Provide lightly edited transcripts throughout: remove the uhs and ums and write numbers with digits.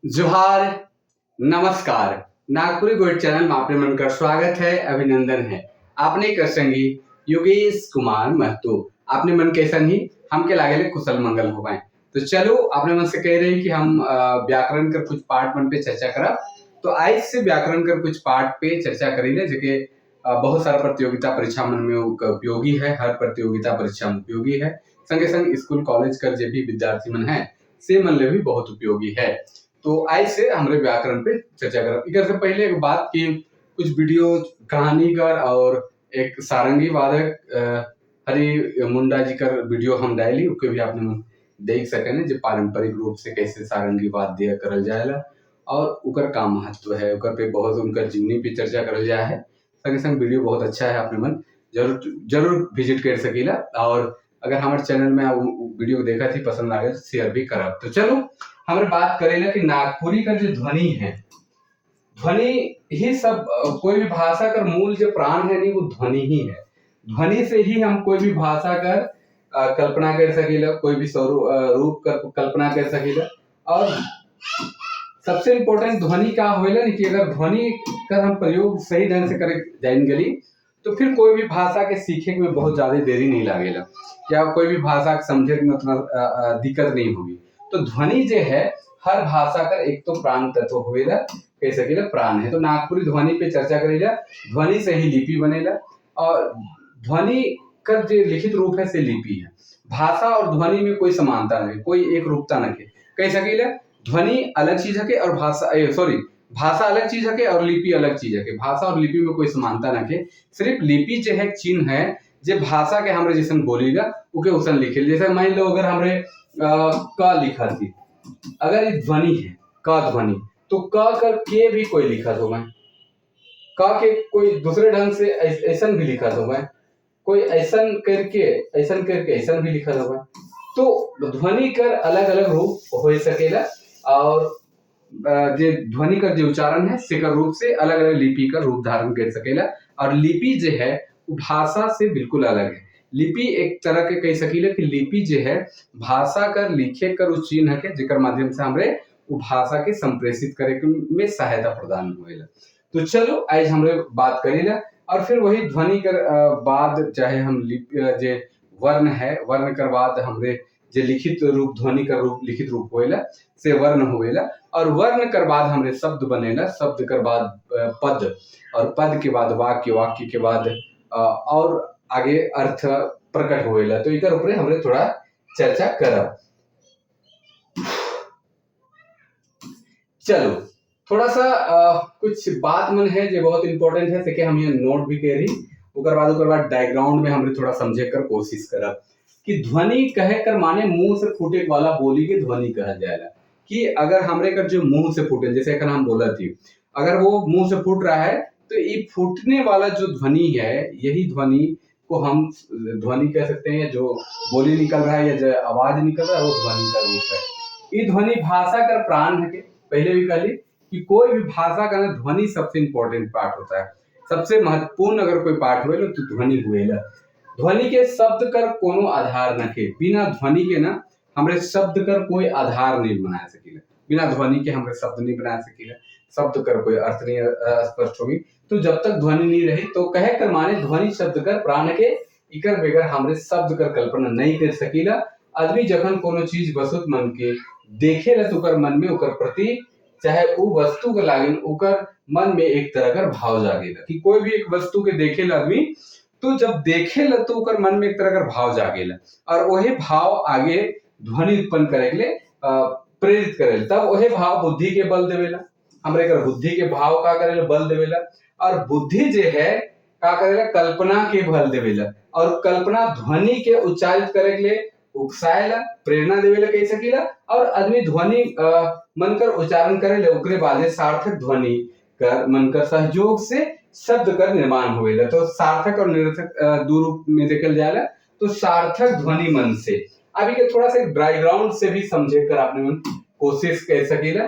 जोहार, नमस्कार। नागपुरी गोइड चैनल में आपने मन का स्वागत है, अभिनंदन है। आपने कर संगी योगेश कुमार महतो। आपने मन कैसन ही हमके लागेले कुशल मंगल होवाएं। तो चलो, आपने मन से कह रही कि हम व्याकरण कर कुछ पार्ट मन पे चर्चा करब। तो आज से व्याकरण कर कुछ पार्ट पे चर्चा करीले, जेके बहुत सारा प्रतियोगिता परीक्षा मन में उपयोगी है, हर प्रतियोगिता परीक्षा में उपयोगी है। संगे संग स्कूल कॉलेज कर जो भी विद्यार्थी मन है, से मन ले भी बहुत उपयोगी है। तो आज से हमरे व्याकरण पे चर्चा करब। इकर से पहले एक बात की कुछ वीडियो कहानी कर और एक सारंगी वादक हरि मुंडा जी कर वीडियो हम डाली, ओके भी आपने देख सकें जो पारंपरिक रूप से कैसे सारंगी वाद्य करल जाएला और उकर का महत्व है, उकर पे बहुत उनकर जीवनी पे चर्चा करल जाए है। संगे संग वीडियो बहुत अच्छा है, आपने मन जरूर जरूर विजिट कर सकीला। और अगर हमारे चैनल में आप वीडियो देखा थी, पसंद आ गया तो शेयर भी करब। तो चलो, हमारे बात करेला कि नागपुरी का जो ध्वनि है, ध्वनि ही सब कोई भी भाषा का मूल जो प्राण है नहीं, वो ध्वनि ही है। ध्वनि से ही हम कोई भी भाषा कर कल्पना कर सकीला, कोई भी स्वरूप रूप कर कल्पना कर सकीला। और सबसे इम्पोर्टेंट ध्वनि का होएला नहीं कि अगर ध्वनि का हम प्रयोग सही ढंग से करे जान गली, तो फिर कोई भी भाषा के सीखे में बहुत ज़्यादा देरी नहीं लागेला या कोई भी भाषा के समझे में उतना दिक्कत नहीं होगी। तो ध्वनि जो है, हर भाषा का एक तो प्राण तत्व होएला, कह सकीला प्राण है। तो नागपुरी ध्वनि पे चर्चा करेला। ध्वनि से ही लिपि बनेला और ध्वनि का जो लिखित रूप है, से लिपि है। भाषा और ध्वनि में कोई समानता नहीं, कोई एक रूपता नहीं। कह सकीला ध्वनि अलग चीज है और भाषा, सॉरी, भाषा अलग चीज है और लिपि अलग चीज है। भाषा और लिपि में कोई समानता नहीं है। सिर्फ लिपि जो है, चिन्ह है, जे भाषा के हमरे जैसन बोलीला, ओके उसन लिखे। जैसे मान लो, अगर हमरे क लिखा थी, अगर ये ध्वनि है, क ध्वनि, तो क कर के भी कोई लिखा हो, मैं क के कोई दूसरे ढंग से ऐसन भी लिखा हो, मैं कोई ऐसन करके, ऐसन करके, ऐसन भी लिखा हो। तो ध्वनि कर अलग अलग रूप हो सकेला और जे ध्वनि का जो उच्चारण है, सेकर रूप से अलग अलग लिपि का रूप धारण कर सकेला। और लिपि जो है, वो भाषा से बिल्कुल अलग है। लिपि एक तरह के कह सकीले कि लिपि जो है, भाषा कर लिखे कर उ चिन्ह है के जेकर माध्यम से हमरे वो भाषा के संप्रेषित करे के में सहायता प्रदान होएला। तो चलो, आज हमरे बात करीला और फिर वही ध्वनि कर बाद चाहे हम लिपि जे वर्ण है, वर्ण कर बाद हमरे जे लिखित रूप, ध्वनि का रूप, लिखित रूप होएला, से वर्ण होएला। और वर्ण कर बाद हमरे शब्द बनेला, शब्द कर बाद पद और पद के बाद वाक्य, वाक्य के बाद और आगे अर्थ प्रकट होएला। तो एकर ऊपर हमरे थोड़ा चर्चा करब। चलो, थोड़ा सा कुछ बात मन है जो बहुत इंपॉर्टेंट है, से हम ये नोट भी करी। ओकर बाद डायग्राउंड में हमरे थोड़ा समझे कर कोशिश करब कि ध्वनि कहे कर माने मुंह से फूटे वाला बोली के ध्वनि कहल जाएला। कि अगर हमरे कर जो मुंह से फूटे, जैसे अगर हम बोला थी, अगर वो मुंह से फूट रहा है, तो ये फूटने वाला जो ध्वनि है, यही ध्वनि को हम ध्वनि कह सकते हैं। जो बोली निकल रहा है या जो आवाज निकल रहा है, वो ध्वनि का रूप है। ये ध्वनि भाषा का प्राण है। पहले भी कहली कि कोई भी भाषा का ना ध्वनि सबसे इंपॉर्टेंट पार्ट होता है। सबसे महत्वपूर्ण अगर कोई पार्ट हुए तो ध्वनि हुए। ध्वनि के शब्द कर कोनो आधार न के। बिना ध्वनि के ना हमरे शब्द कर कोई आधार नहीं बना सकीला। बिना ध्वनि के हमरे शब्द नहीं बना सकीला, शब्द कर कोई अर्थ नहीं स्पष्ट होगी। तो जब तक ध्वनि नहीं रही, तो कहे कर माने ध्वनि शब्द कर प्राण के। इकर बगैर हमरे शब्द कर कल्पना नहीं कर सकीला। आदमी जखन कोनो चीज वस्तु मन के देखेला, तो ओकर मन में ओकर प्रति, चाहे वो वस्तु के लागिन, ओकर मन में एक तरह का भाव जागेला। कि कोई भी एक वस्तु के देखेला आदमी, तो जब देखेला तो ओकर मन में एक तरह का भाव जागेला और वही भाव आगे ध्वनि उत्पन्न करे के लिए प्रेरित करेला। तब वही भाव बुद्धि के बल देवेला। हमरे कर बुद्धि के भाव का करेला? बल देवेला। और बुद्धि जो है, का करेला? कल्पना के बल देवेला। और कल्पना ध्वनि के उच्चारित करे के लिए उकसाएला, प्रेरणा देवेला कह सकीला। और आदमी ध्वनि मन कर उच्चारण करेला, ओकरे बाद सार्थक ध्वनि कर मन कर सहयोग से शब्द कर निर्माण होएला। तो सार्थक और निरर्थक दो रूप में देखल जाएला। तो सार्थक ध्वनि मन से अभी के थोड़ा सा बैकग्राउंड से भी समझे कर आपने मन कोशिश कर सकीला,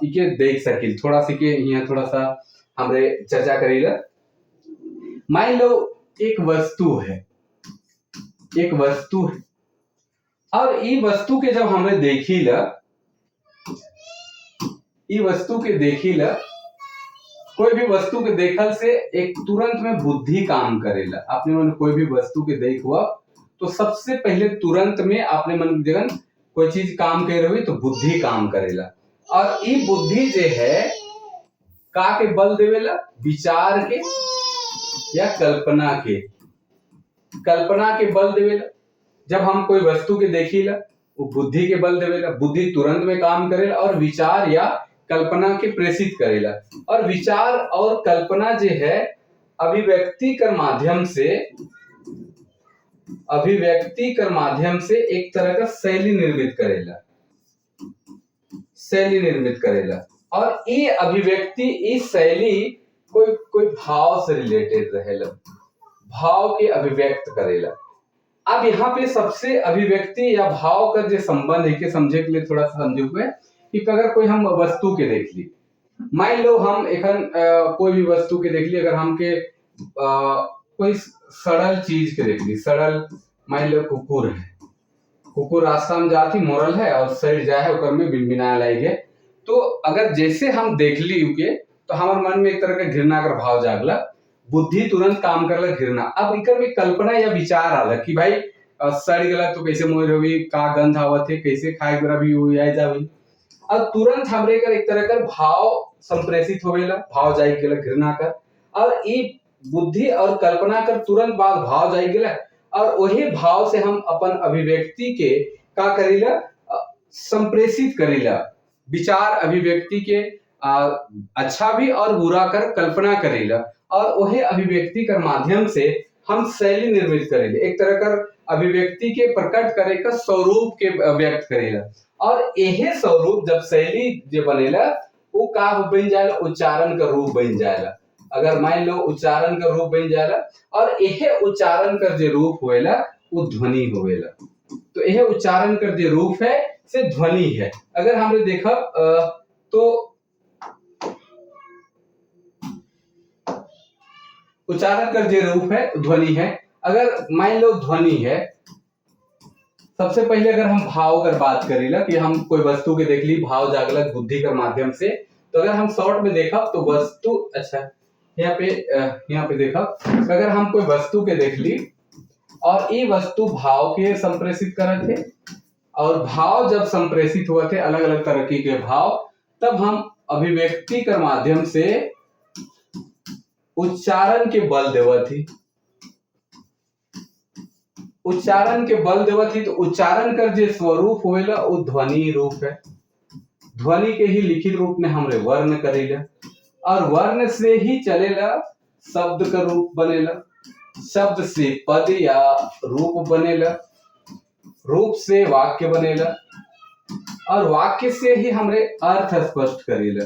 इके देख सकील। थोड़ा सी के यहाँ थोड़ा सा हमरे चर्चा करीला। मान लो एक वस्तु है, एक वस्तु है और ई वस्तु के जब हमने देखी ला, ई वस्तु के देखी ला, कोई भी वस्तु के देखल से एक तुरंत में बुद्धि काम करेला। अपने मन कोई भी वस्तु के देख हुआ तो सबसे पहले तुरंत में अपने मन जगन कोई चीज काम कर रही तो बुद्धि काम करेला। और ई बुद्धि जो है का के बल देवेला, विचार के या कल्पना के, कल्पना के बल देवेला। जब हम कोई वस्तु के देखीला वो बुद्धि के बल देवेला, बुद्धि तुरंत में काम करेला और विचार या कल्पना के प्रेषित करेला। और विचार और कल्पना जो है अभिव्यक्ति कर माध्यम से, अभिव्यक्ति कर माध्यम से एक तरह का शैली निर्मित करेला, शैली निर्मित करेला। और ये अभिव्यक्ति, ये शैली कोई कोई भाव से रिलेटेड रहेला, भाव के अभिव्यक्त करेला। अब यहाँ पे सबसे अभिव्यक्ति या भाव का जो संबंध है के समझे के लिए थोड़ा सा समझे हुए कि अगर कोई हम वस्तु के देख ली, मान लो हम एखन कोई भी वस्तु के देख ली, अगर हमके कोई सड़ल चीज के देख ली, सड़ल मान लो कुकुर है, कुकुर रास्ता में जाती मोरल है और सड़ जाए है, ओकर में बिनबिना लाग है, तो अगर जैसे हम देख ली उके तो हमारे मन में एक तरह का घृणा का भाव जागला, बुद्धि तुरंत काम करला घृणा। अब इकर में कल्पना या विचार आला कि भाई सड़ गला तो कैसे मोर होई, का गंध आवत है, कैसे खाए बेरा भी हो जाए जावी। अब तुरंत हमरे कर एक तरह का भाव संप्रेषित होवेला, भाव जाई गेला घृणा कर, और ई बुद्धि और कल्पना कर तुरंत बाद भाव जाई गेला और वही भाव से हम अपन अभिव्यक्ति के का करेला, संप्रेषित करेला, विचार अभिव्यक्ति के अच्छा भी और बुरा कर कल्पना करेला और वही अभिव्यक्ति कर माध्यम से हम शैली निर्मित करेले, एक तरह कर अभिव्यक्ति के प्रकट करे का स्वरूप के व्यक्त करेला। और यही स्वरूप जब शैली जो बनेला वो का बन जाएला, उच्चारण का रूप बन जाएला। अगर मान लो उच्चारण का रूप बन जाएला और यही उच्चारण का जो रूप होएला वो ध्वनि होएला। तो यह उच्चारण का जो रूप है से ध्वनि है। अगर हमने देखा तो उच्चारण का जो रूप है ध्वनि है। अगर मान लो ध्वनि है, सबसे पहले अगर हम भाव कर बात करेला कि हम कोई वस्तु के देख ली, भाव जागलक बुद्धि के माध्यम से, तो अगर हम शॉर्ट में देखा तो वस्तु, अच्छा यहाँ पे देखा अगर हम कोई वस्तु के देख ली और ये वस्तु भाव के संप्रेषित करत थे और भाव जब संप्रेषित हुआ थे अलग अलग तरह के भाव, तब हम अभिव्यक्ति के माध्यम से उच्चारण के बल देवत थी, उच्चारण के बल देवत थी। तो उच्चारण कर जो स्वरूप होएला वो ध्वनि रूप है, ध्वनि के ही लिखित रूप में हमरे वर्ण करेला और वर्ण से ही चलेला शब्द का रूप बनेला, शब्द से पद या रूप बनेला, रूप से वाक्य बनेला और वाक्य से ही हमरे अर्थ स्पष्ट करेला,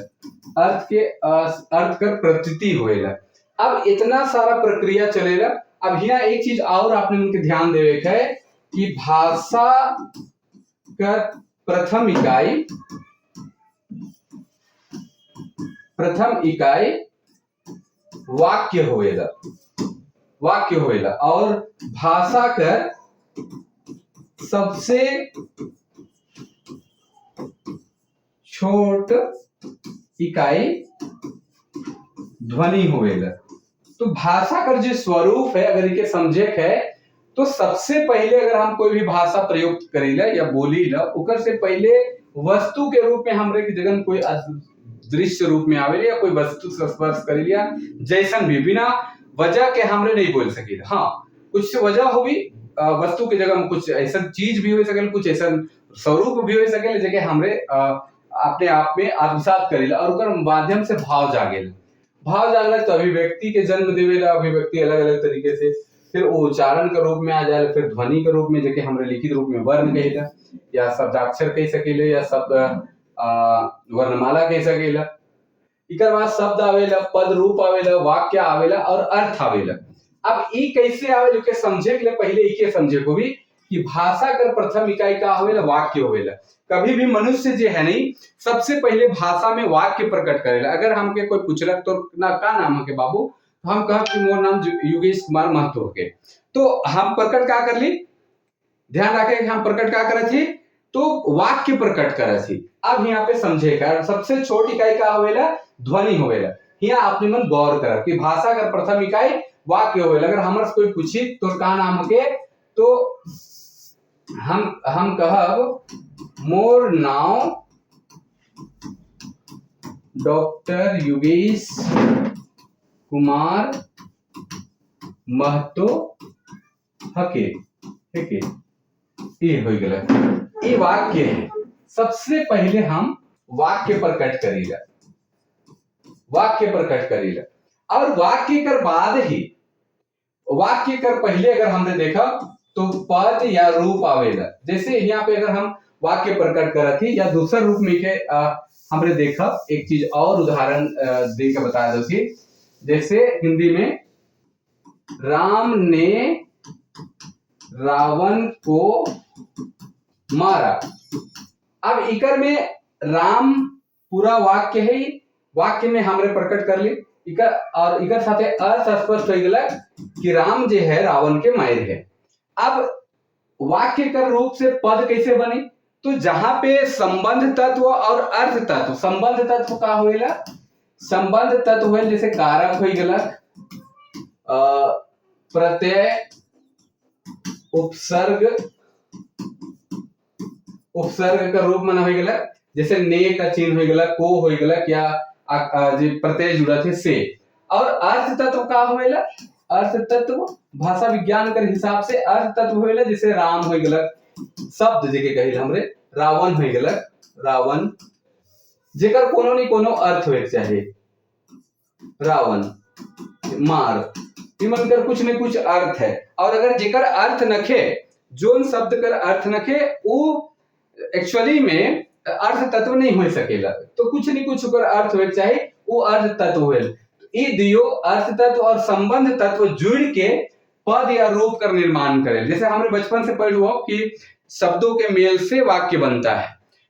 अर्थ के अर्थ कर प्रतीति होएला। अब इतना सारा प्रक्रिया चलेला। अब यहाँ एक चीज और आपने उनके ध्यान देवे के है कि भाषा का प्रथम इकाई वाक्य होएला, वाक्य होएला और भाषा का सबसे छोट इकाई ध्वनि होएला। तो भाषा का जो स्वरूप है अगर इके समझे है तो सबसे पहले अगर हम कोई भी भाषा प्रयोग करेला या बोलीला उकर से पहले वस्तु के रूप में हमरे के जगन कोई दृश्य रूप में आवेला या कोई वस्तु से स्पर्श करेला जैसन भी बिना वजह के हमरे नहीं बोल सकीला। हाँ, कुछ वजह होगी, वस्तु के जगह में कुछ ऐसा चीज भी हो सकेला, कुछ ऐसा स्वरूप भी हो सकेला जगह हमरे अपने आप में आत्मसात करेला और उकर माध्यम से भाव जागेला। भाव जागला तो अभिव्यक्ति के जन्म देवेला, अभिव्यक्ति अलग अलग तरीके से, फिर वो उच्चारण के रूप में आ जाए, फिर ध्वनि के रूप में जैसे हमरे लिखित रूप में वर्ण कहिला या शब्दाक्षर कह सकेले या शब्द वर्णमाला कह सकेला। इकर बाद शब्द आवेला, पद रूप आवेला, वाक्य आवेला और अर्थ आवेला। अब ई कैसे आवेला के समझे के लिए पहले इके समझे को भी कि भाषा कर प्रथम इकाई का होवेला, वाक्य होवेला। कभी भी मनुष्य जो है नहीं सबसे पहले भाषा में वाक्य प्रकट करेला। अगर हमके कोई पूछलक तो ना का नाम है के बाबू, तो हम कहब कि मोर नाम योगेश कुमार महतो के, तो हम प्रकट का कर ली, ध्यान रखे कि हम प्रकट का करत ही, तो वाक्य प्रकट करत ही। अब यहाँ पे समझे का सबसे छोट इकाई का होवेला, ध्वनि होवेला। यहाँ अपने मन गौर कर कि भाषा का प्रथम इकाई वाक्य होवेला। अगर हमर से कोई पूछी तो का नाम होके, तो हम कहब मोर नाव डॉक्टर योगेश कुमार महतो हके, ठीक है, ये हो गया, ये वाक्य है। सबसे पहले हम वाक्य प्रकट करीला, वाक्य प्रकट करीला, और वाक्य कर बाद ही, वाक्य कर पहले अगर हमने देखा तो पद या रूप आवेला। जैसे यहाँ पे अगर हम वाक्य प्रकट करत ही या दूसरा रूप में के हमने देखा एक चीज और उदाहरण दे के बता दो कि जैसे हिंदी में राम ने रावण को मारा। अब इकर में राम पूरा वाक्य है, वाक्य में हमने प्रकट कर ली इकर, और इकर साथे अर्थ स्पष्ट हो गया कि राम जो है रावण के मायर है। अब वाक्य कर रूप से पद कैसे बनी, तो जहां पे संबंध तत्व और अर्थ तत्व, संबंध तत्व का होएला, संबंध तत्व होएल जैसे कारक हो गया, प्रत्यय, उपसर्ग, उपसर्ग का रूप मना हो गया, जैसे ने का चिन्ह हो गया, को हो गया, क्या जो प्रत्यय जुड़ा थे से। और अर्थ तत्व का होएला, अर्थ तत्व भाषा विज्ञान के हिसाब से अर्थ तत्व होएला, जैसे राम हो गया, शब्द जेके कहिल हमरे रावण हो गया, रावण जेकर कोनो नहीं कोनो अर्थ होए चाहे, रावण मार, इमन कर कुछ न कुछ अर्थ है। और अगर जेकर अर्थ नखे, जोन शब्द कर अर्थ नखे, वो एक्चुअली में अर्थ तत्व नहीं हो सकेला, तो कुछ नहीं कुछ ओकर अर्थ होए चाहे, वो अर्थ तत्व होए। ई दियो अर्थ तत्व और संबंध तत्व जुड़ के पद या रूप कर निर्माण करे। जैसे हमने बचपन से पढ़ हुआ कि शब्दों के मेल से वाक्य बनता है,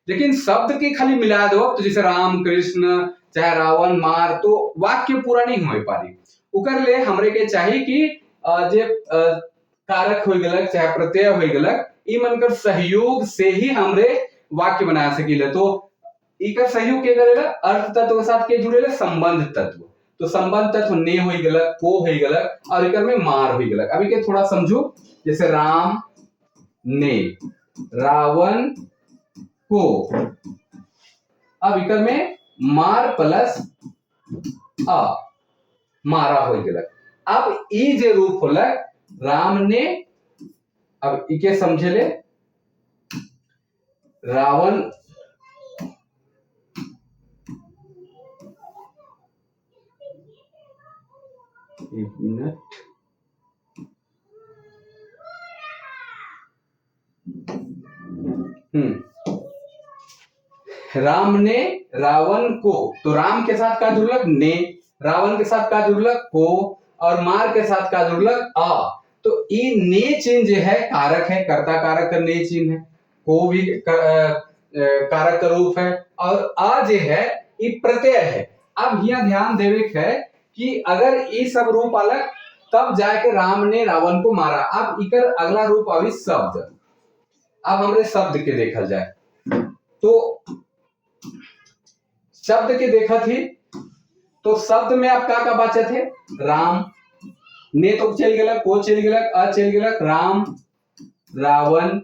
लेकिन शब्द के खाली मिला दो तो जैसे राम कृष्ण चाहे रावण मार, तो वाक्य पूरा नहीं हो पा रही। उकर ले हमरे के चाहिए कि जे कारक हो गलक चाहे प्रत्यय हो गलक, ई मन कर सहयोग से ही हमरे वाक्य बना सकीले। तो इकर सहयोग के करेला, अर्थ तत्व के साथ के जुड़ेला संबंध तत्व, तो संबंध तत्व ने हो गलक, को हो गलक, और इकर में मार हो गलक। अभी के थोड़ा समझो, जैसे राम ने रावण को, अब इकर में मार प्लस अ मारा हो गलक। अब ई जे रूप होलक राम ने, अब इके समझे ले रावण एक मिनट, राम ने रावण को, तो राम के साथ का जुड़लक ने, रावण के साथ का जुड़लक को, और मार के साथ का जुड़लक अ। तो ई ने चिन्ह जो है कारक है, कर्ता कारक का ने चिन्ह है, को भी कारक का रूप है, और आ जो है ई प्रत्यय है। अब यहाँ ध्यान देवे है कि अगर ई सब रूप अलग तब जाके राम ने रावण को मारा। अब इकर अगला रूप अभी शब्द, अब हमरे शब्द के देखा जाए तो शब्द के देखा थी तो शब्द में आप का का बाचत है, राम ने तो चल गलक, को चल गलक, अ चल गलक, राम रावण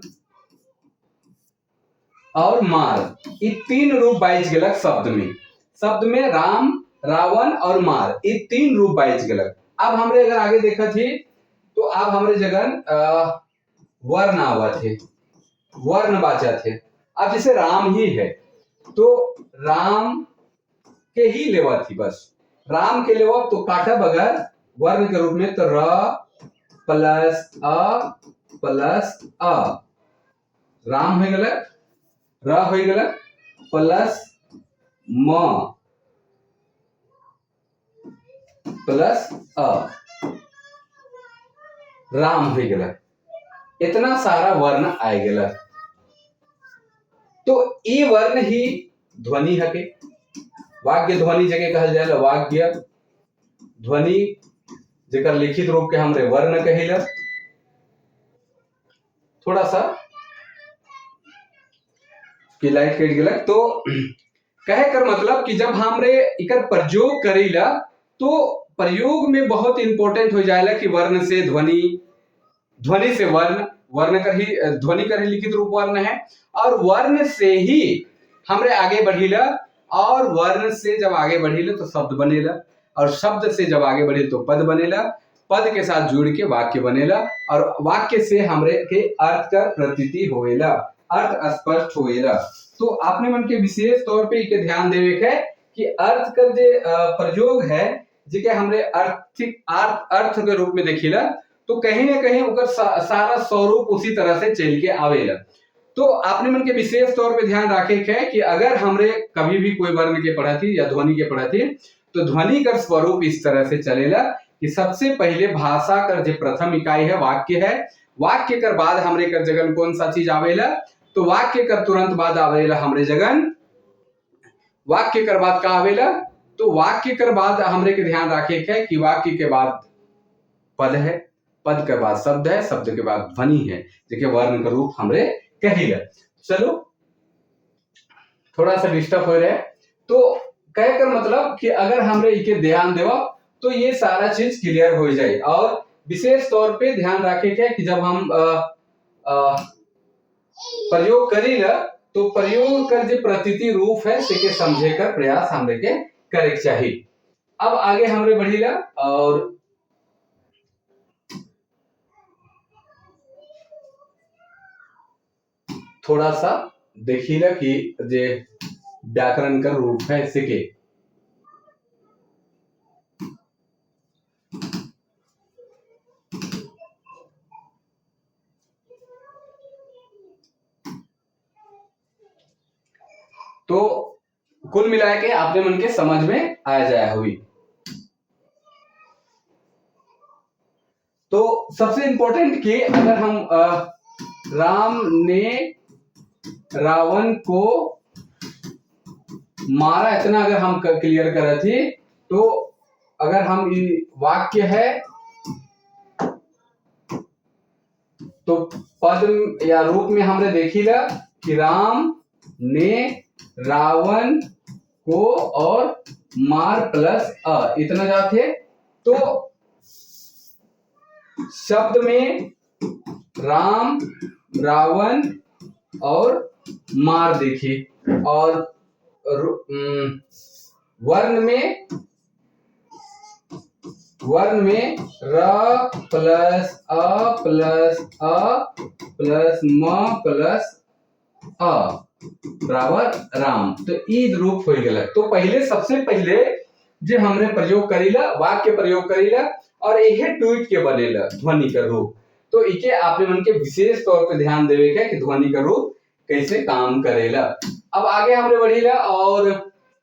और मार, ये तीन रूप बाइच गलक शब्द में। शब्द में राम रावण और मार ये तीन रूप बाइच गलक। अब हमरे अगर आगे देखा थी तो अब हमरे जगन वर्ण आवत है, वर्ण बाचा थे। अब जैसे राम ही है तो राम के ही लेवा थी, बस राम के लेवा तो काटा बगैर वर्ण के रूप में तो र प्लस अ प्लस अ, राम हो गया, र हो गया प्लस म प्लस अ, राम हो गया। इतना सारा वर्ण आए गया। तो ई वर्ण ही ध्वनि हके, वाक्य ध्वनि जगह कहल जाए, वाक्य ध्वनि जेकर लिखित रूप के हमरे वर्ण कहिला। थोड़ा सा कि लाइट कट गलक। तो कहे कर मतलब कि जब हमरे इकर प्रयोग करीला तो प्रयोग में बहुत इंपॉर्टेंट हो जाएला कि वर्ण से ध्वनि, ध्वनि से वर्ण, वर्ण कर ही ध्वनि कर ही लिखित रूप वर्ण है, और वर्ण से ही हमरे आगे बढ़ीला, और वर्ण से जब आगे बढ़ीला तो शब्द बनेला, और शब्द से जब आगे बढ़ी तो पद बनेला, पद के साथ जुड़ के वाक्य बनेला, और वाक्य से हमरे के अर्थ का प्रतीति होवेला, अर्थ स्पष्ट होवेला। तो आपने मन के विशेष तौर पे इके ध्यान देवे के है कि अर्थ का जे प्रयोग है जिके हमरे अर्थ के रूप में देखिला तो कहीं ना कहीं उकर सारा स्वरूप उसी तरह से चल के आवेला। तो आपने मन के विशेष तौर पे ध्यान रखे के है कि अगर हमरे कभी भी कोई वर्ण के पढ़ती या ध्वनि के पढ़ती तो ध्वनि का स्वरूप इस तरह से चलेला कि सबसे पहले भाषा कर जो प्रथम इकाई है वाक्य है, वाक्य कर बाद हमरे कर जगन कौन सा चीज आवेला तो वाक्य कर तुरंत बाद आवेला हमरे जगन, वाक्य कर बाद का आवेला तो वाक्य कर बाद हमरे के ध्यान रखे के है कि वाक्य के बाद पद है, पद के बाद शब्द है, शब्द के बाद ध्वनि है, जेके वर्ण का रूप हमरे कहिला। चलो थोड़ा सा डिस्टर्ब हो रहा है। तो कह कर मतलब कि अगर हमरे इके ध्यान देवा तो ये सारा चीज क्लियर हो जाए। और विशेष तौर पे ध्यान रखे के कि जब हम प्रयोग करीला तो प्रयोग कर जो प्रतीति रूप है से के समझे कर प्रयास हमरे के करे के चाहिए। अब आगे हमरे बढ़ीला और थोड़ा सा देखीला कि जे व्याकरण का रूप है से के तो कुल मिला के आपने मन के समझ में आ जाए हुई। तो सबसे इंपॉर्टेंट कि अगर हम राम ने रावण को मारा इतना अगर हम क्लियर कर रहे थे तो अगर हम ये वाक्य है तो पद या रूप में हमने देखी ला कि राम ने रावण को और मार प्लस अ इतना जाते तो शब्द में राम रावण और मार देखी और वर्ण में र प्लस अ प्लस म प्लस अ बराबर राम। तो ई रूप हो गया। तो पहले सबसे पहले जे हमने प्रयोग करीला वाक्य प्रयोग करीला और यह ट्वीट के बनेला ध्वनि का रूप। तो इके आपने मन के विशेष तौर पे ध्यान देवे के कि ध्वनि का रूप कैसे काम करेला। अब आगे हमने बढ़ीला और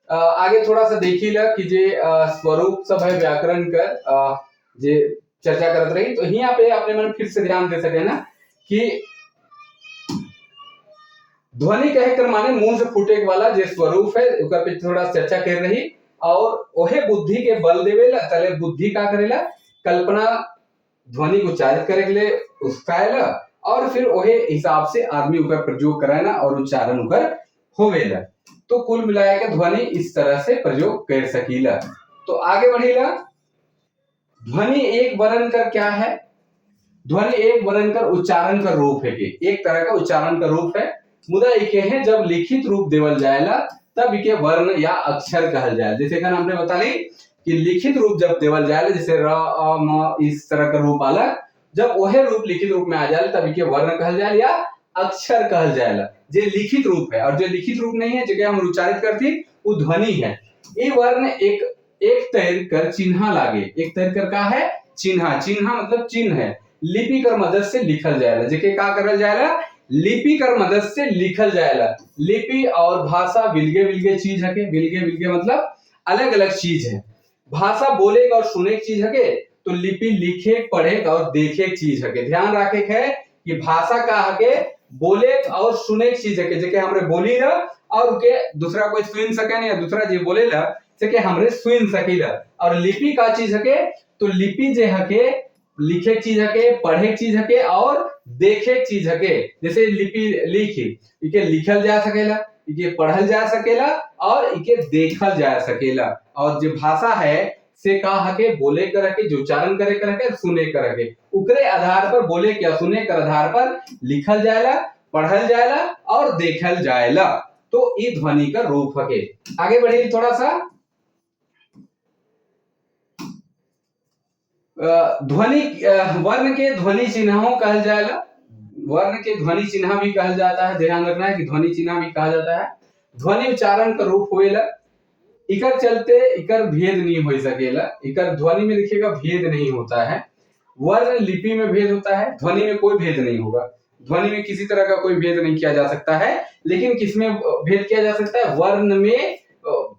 आगे थोड़ा सा देखीला कि जे स्वरूप सब है व्याकरण कर जे चर्चा करत रही। तो यहाँ पे आपने मन फिर से ध्यान दे सके ना कि ध्वनि कहे कर माने मुंह से फूटे वाला जे स्वरूप है उकर पे थोड़ा चर्चा कर रही और ओहे बुद्धि के बल देवेला। तले बुद्धि का करेला कल्पना ध्वनि को उच्चारित करे के लिए उसकाएला और फिर ओहे हिसाब से आदमी उकर प्रयोग कराना और उच्चारण उकर होवेला। तो कुल मिलाया के ध्वनि इस तरह से प्रयोग कर सकीला। तो आगे बढ़ीला, ध्वनि एक वर्ण कर क्या है, ध्वनि एक वर्ण कर उच्चारण का रूप है कि एक तरह का उच्चारण का रूप है। मुदा इके है जब लिखित रूप देवल जाएला तब इके वर्ण या अक्षर कहल जाए। जैसे कि हमने बता ली कि लिखित रूप जब देवल जाएला जैसे र अ म इस तरह का रूप आला, जब वह रूप लिखित रूप में आ जाए तब इके वर्ण कहल जाए या अक्षर कहल जाएला। जे लिखित रूप है और जो लिखित रूप नहीं है जगह हम उच्चारित करती वो ध्वनि है। ये वर्ण एक एक तैर कर चिन्हा लागे, एक तैर कर का है चिन्हा, चिन्हा मतलब चिन्ह है, लिपि कर मदद से लिखल जाएला। जेके का करल जाएला लिपि कर मदद से लिखल जाएला। लिपि और भाषा विलगे विलगे चीज है, विलगे विलगे मतलब अलग अलग चीज है। भाषा बोले और सुने की चीज है तो लिपि लिखे पढ़े और देखे चीज है। ध्यान रखे है कि भाषा का हके बोले और सुने की चीज है, जेके हमरे बोली ना और के दूसरा कोई सुन सके नहीं या दूसरा जे बोले ला से हमरे सुन सकीला। और लिपि का चीज है तो लिपि जे हके लिखे चीज हके पढ़े चीज हके और देखे चीज हके। जैसे लिपि लिखी इके लिखल जा सकेला, इके पढ़ल जा सकेला और इके देखल जा सकेला। और जो भाषा है से का हके बोले कर हके, जो उच्चारण करे कर हके, सुने कर हके, उकरे आधार पर बोले के सुने कर आधार पर लिखल जाएला, पढ़ल जाएला और देखल जाएला। तो ये ध्वनि का रूप हके। आगे बढ़िए थोड़ा सा, ध्वनि वर्ण के ध्वनि चिन्हों कहल जाएला, वर्ण के ध्वनि चिन्ह भी कहल जाता है। ध्यान रखना है कि ध्वनि चिन्ह भी कहा जाता है। ध्वनि उच्चारण का रूप होएला, इकर चलते इकर भेद नहीं हो सकेला। इकर ध्वनि में देखिएगा भेद नहीं होता है। वर्ण लिपि में भेद होता है, ध्वनि में कोई भेद नहीं होगा। ध्वनि में किसी तरह का कोई भेद नहीं किया जा सकता है, लेकिन किसमें भेद किया जा सकता है? वर्ण में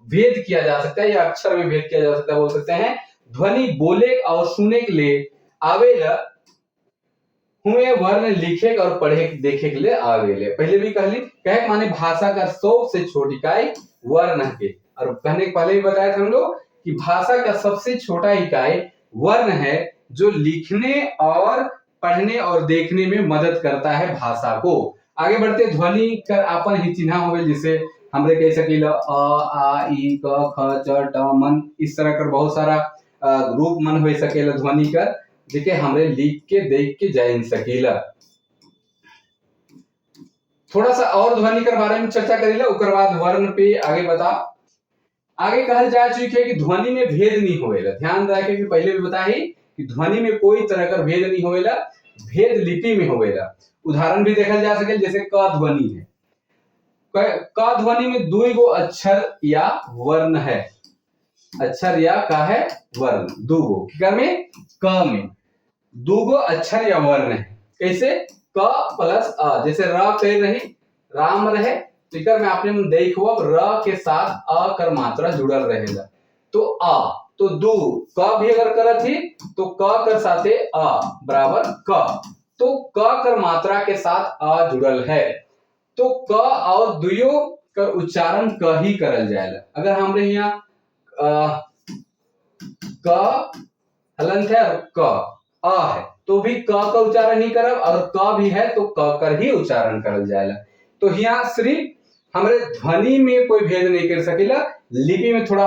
भेद किया जा सकता है या अक्षर में भेद किया जा सकता है, बोल सकते हैं। ध्वनि बोले और सुने के लिए आवेला, हुए वर्ण लिखे और पढ़े देखे के लिए आवेले। पहले भी कहली, कहे माने भाषा का सबसे छोटी इकाई वर्ण है। और कहने के पहले भी बताया था हम लोग कि भाषा का सबसे छोटा इकाई वर्ण है, जो लिखने और पढ़ने और देखने में मदद करता है भाषा को। आगे बढ़ते ध्वनि कर अपन ही चिन्ह हो गए, जिसे हमरे कह सकीला अ आ इ क ख च ट मन, इस तरह कर बहुत सारा रूप मन हो सकेला ध्वनि कर, जेके हमरे लिख के देख के जान सकीला। थोड़ा सा और ध्वनि कर बारे में चर्चा करीला, उकर बाद वर्ण पे आगे बता। आगे कहल जा चुकी है कि ध्वनि में भेद नहीं होएला। ध्यान रखे कि पहले भी बताई कि ध्वनि में कोई तरह का भेद नहीं होएला, भेद लिपि में होएला। उदाहरण भी देखल जा सके, जैसे क ध्वनि है, क ध्वनि में दुई गो अक्षर या वर्ण है, अक्षर या का है वर्ण, दू गो क्या में क में दू गो अक्षर या वर्ण है। कैसे? क प्लस अ, जैसे र कह रही राम रहे, तो इकर में आपने देखो अब र के साथ अ कर मात्रा जुड़ल रहेगा, तो अ तो दू क भी अगर करत ही तो क कर साथे अ बराबर क, तो क कर मात्रा के साथ अ जुड़ल है, तो क और दुयो कर उच्चारण क ही करल जाएला। अगर हमरे यहाँ क हलंत है और क अ है तो भी क का उच्चारण ही करब, और क भी है तो क कर ही उच्चारण करल जाएला। तो यहाँ सिर्फ हमरे ध्वनि में कोई भेद नहीं कर सकेला, लिपि में थोड़ा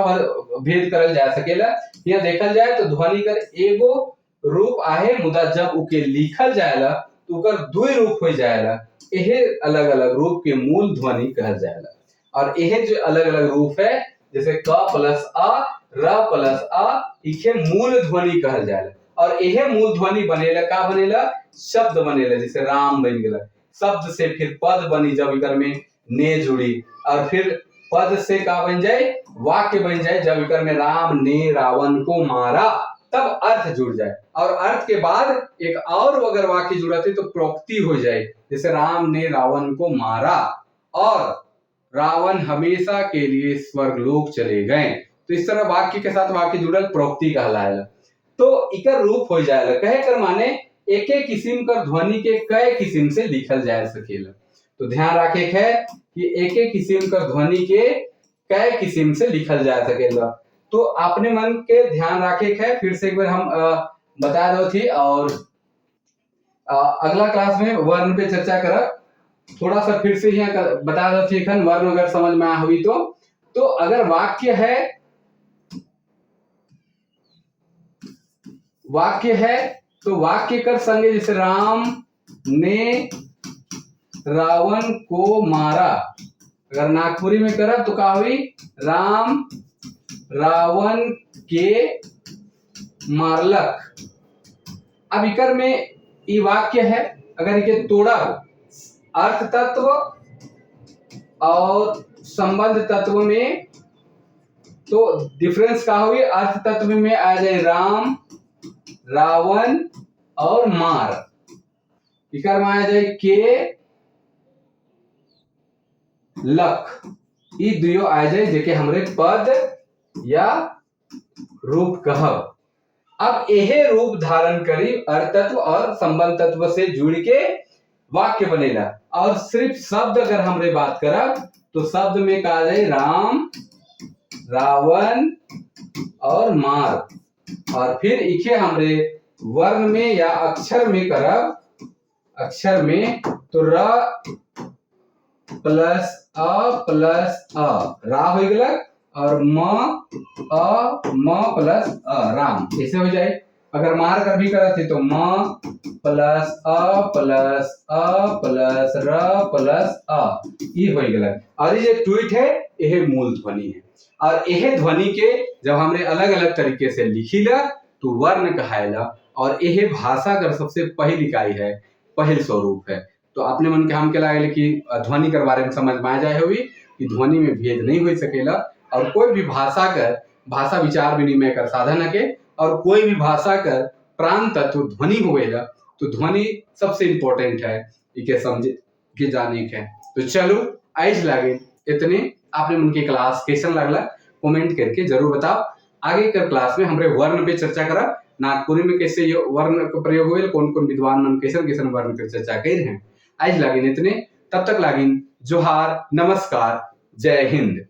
भेद करल जा सकेला। यहाँ देखल जाए तो ध्वनि कर एगो रूप आहे, मुदा जब उके लिखल जाएला तो उकर दुई रूप हो जाएला। यहे अलग अलग रूप के मूल ध्वनि कहल जाएला। और यह जो अलग अलग रूप है, जैसे क प्लस अ, र प्लस अ, इखे मूल ध्वनि कहल जाएला। और यह मूल ध्वनि बनेला, का बनेला? शब्द बनेला, जैसे राम बन गया शब्द से, फिर पद बनी जब इकर में ने जुड़ी, और फिर पद से का बन जाए? वाक्य बन जाए, जब इकर में राम ने रावण को मारा, तब अर्थ जुड़ जाए। और अर्थ के बाद एक और अगर वाक्य जुड़ा थे तो प्रोक्ति हो जाए, जैसे राम ने रावण को मारा और रावण हमेशा के लिए स्वर्गलोक चले गए। तो इस तरह वाक्य के साथ वाक्य जुड़ल प्रोक्ति कहलाएला। तो इकर रूप हो जाएला। कहे कर माने एक एक किस्म कर ध्वनि के कई किस्म से लिखल जा सकेला। तो ध्यान रखे है कि एक एक किस्म कर ध्वनि के कई किस्म से लिखल जा सकेला। तो अपने मन के ध्यान रखे है। फिर से एक बार हम बता दो थी, और अगला क्लास में वर्ण पे चर्चा करब। थोड़ा सा फिर से यहाँ बता दो थी एखन वर्ण अगर समझ में आ हुई तो अगर वाक्य है, वाक्य है तो वाक्य कर संगे, जैसे राम ने रावण को मारा, अगर नागपुरी में करब तो का हुई? राम रावण के मारलक। अब इकर में ई वाक्य है, अगर इके तोड़ा अर्थ तत्व और संबंध तत्व में, तो डिफरेंस का हुई? अर्थ तत्व में आ जाए राम, रावण और मार, इकर में आ जाए के लख, ई दुयो आ जाए जेके हमरे पद या रूप कहब। अब यहे रूप धारण करी अर्थ तत्व और संबंध तत्व से जुड़ के वाक्य बनेला। और सिर्फ शब्द अगर हमरे बात करब तो शब्द में कहा जाए राम, रावण और मार, और फिर इखे हमरे वर्ण में या अक्षर में करब, अक्षर में तो र प्लस अ प्लस अ, रा हो गया और म अ म प्लस अ, राम, ऐसे हो जाए। अगर मार कर भी करत है तो म प्लस अ प्लस अ प्लस र प्लस अ, ई हो गया। और ये जो ट्वीट है, यह मूल ध्वनि है और यह ध्वनि के जब हमने अलग अलग तरीके से लिखीला तो वर्ण कहायला और यह भाषा कर सबसे पहली इकाई है, पहल स्वरूप है। तो अपने मन के हम के लागल कि ध्वनि के बारे में समझ में आ जाए हुई कि ध्वनि में भेद नहीं हो सकेला और कोई भी भाषा कर भाषा विचार विनिमय कर साधन है और कोई भी भाषा कर प्राण तत्व ध्वनि होएला, तो ध्वनि सबसे इम्पोर्टेंट है इके समझे के जाने के। तो चलो आज लागे इतने। आपने उनकी क्लास कैसन लगला कमेंट करके जरूर बताओ। आगे कर क्लास में हमरे वर्ण पे चर्चा करा, नागपुरी में कैसे ये वर्ण का प्रयोग हुए, कौन कौन विद्वान मन कैसन कैसन वर्ण के चर्चा कर रहे हैं। आज लागिन इतने, तब तक लागिन जोहार, नमस्कार, जय हिंद।